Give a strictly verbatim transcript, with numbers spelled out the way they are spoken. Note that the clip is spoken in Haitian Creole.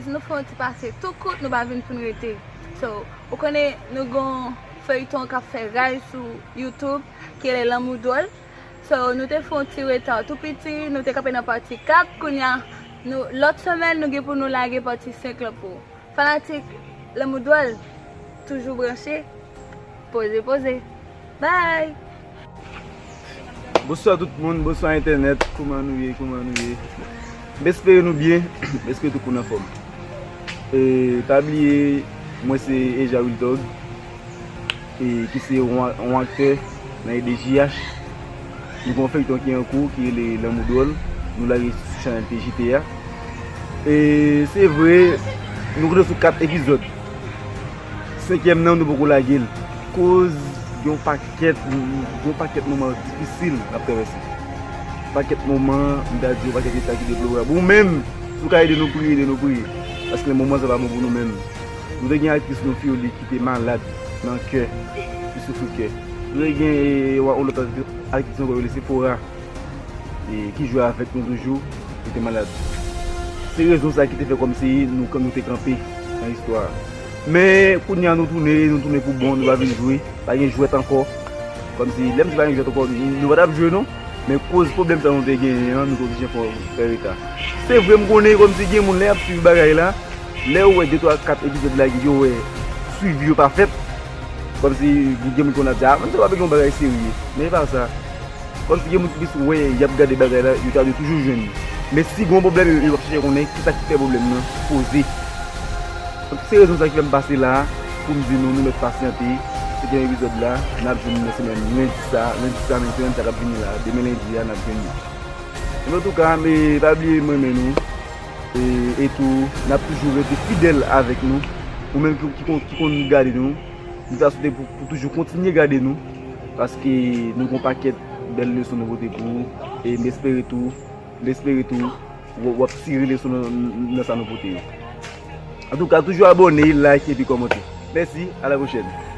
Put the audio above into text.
Nou fè yon ti pase tou kout, nou pa vin pou n rete. So, ou konnen nou gon feyton k ap fè raj sou YouTube, ki rele Lanmou Dwòl. So, nou te fè yon ti reta tou piti, nou te kanpe nan pati kat, kounye a, nou, lòt semèn, nou gen pou nou lage pati senk lan pou ou. Fanatik Lanmou Dwòl, toujou branche, poze, poze. Bye! Bonswa tout moun, bonswa entènèt, kouman nou ye, kouman nou ye? M espere nou byen, m espere tout moun anfòm. E, pa bliye, mwen se Eja Wiltog, e, ki se yon, yon aktè nan E D J H. Nou gen yon feyton ki an kou, ki rele Lanmou Dwòl. Nou lage sou chanèl T J T a. E se vre, nou rete sou kat epizòd. Senkyèm nan, nou poko lage l. Koz gen yon pakèt, gen yon pakèt moman difisil n ap travèse. Pakèt moman, m ta di yon pakèt eta ki deplorab. Ou menm, si w ka ede nou priye, ede nou priye. Paske moman sa pa bon pou nou menm. Nou te gen aktris nou, Fioli, ki te malad nan kè, li soufri kè. Nou te gen, e, yon lòt aktris ankò, yo rele Sephora, e, ki jwe avèk nou toujou, li te malad. Se rezon sa ki te fè kòmsi nou, nou te kanpe nan istwa a. Men, kounye a nou tounen, nou tounen pou bon, nou pa vin jwe, pa gen jwèt ankò. Kòmsi, lè m di pa gen jwèt ankò, nou pa t ap jwe non. Men koz pwoblèm sa nou te genyen an, nou te oblije fè, fè reta. Se vre, m konnen kòmsi gen moun lè y ap swiv bagay la, lè yo wè de twa kat epizòd la, yo wè swiv yo pa fèt. Kòmsi gen moun konn ap di, "Ah, men sa pa gen yon bagay serye." Men e pa sa. Kòmsi gen moun ki plis wè y ap gade bagay la, yo ta dwe toujou jwenn li. Men si gen yon pwoblèm, yo, yo ap chèche konnen kisa ki fè pwoblèm nan poze. Donk, se rezon sa ki fè m pase la a, pou m di nou, nou mèt pasyante. Senkyèm epizòd la, n ap jwenn li nan semèn lendi sa, lendi sa, nan semèn sa k ap vini la, demen lendi a, n ap jwenn li. Men antouka, men pa bliye m renmen nou. E, e tou, n ap toujou rete fidèl avèk nou. Ou menm ki, ki konn, ki konn gade nou, nou ta swete pou, pou toujou kontinye gade nou. Paske nou gon pakèt bèl leson nou pote pou ou. E m espere tou, m espere tou, w, w ap tire leson nan, nan sa nou pote yo. Antouka, toujou abòne, like epi kòmante. Mèsi, a la pwochèn.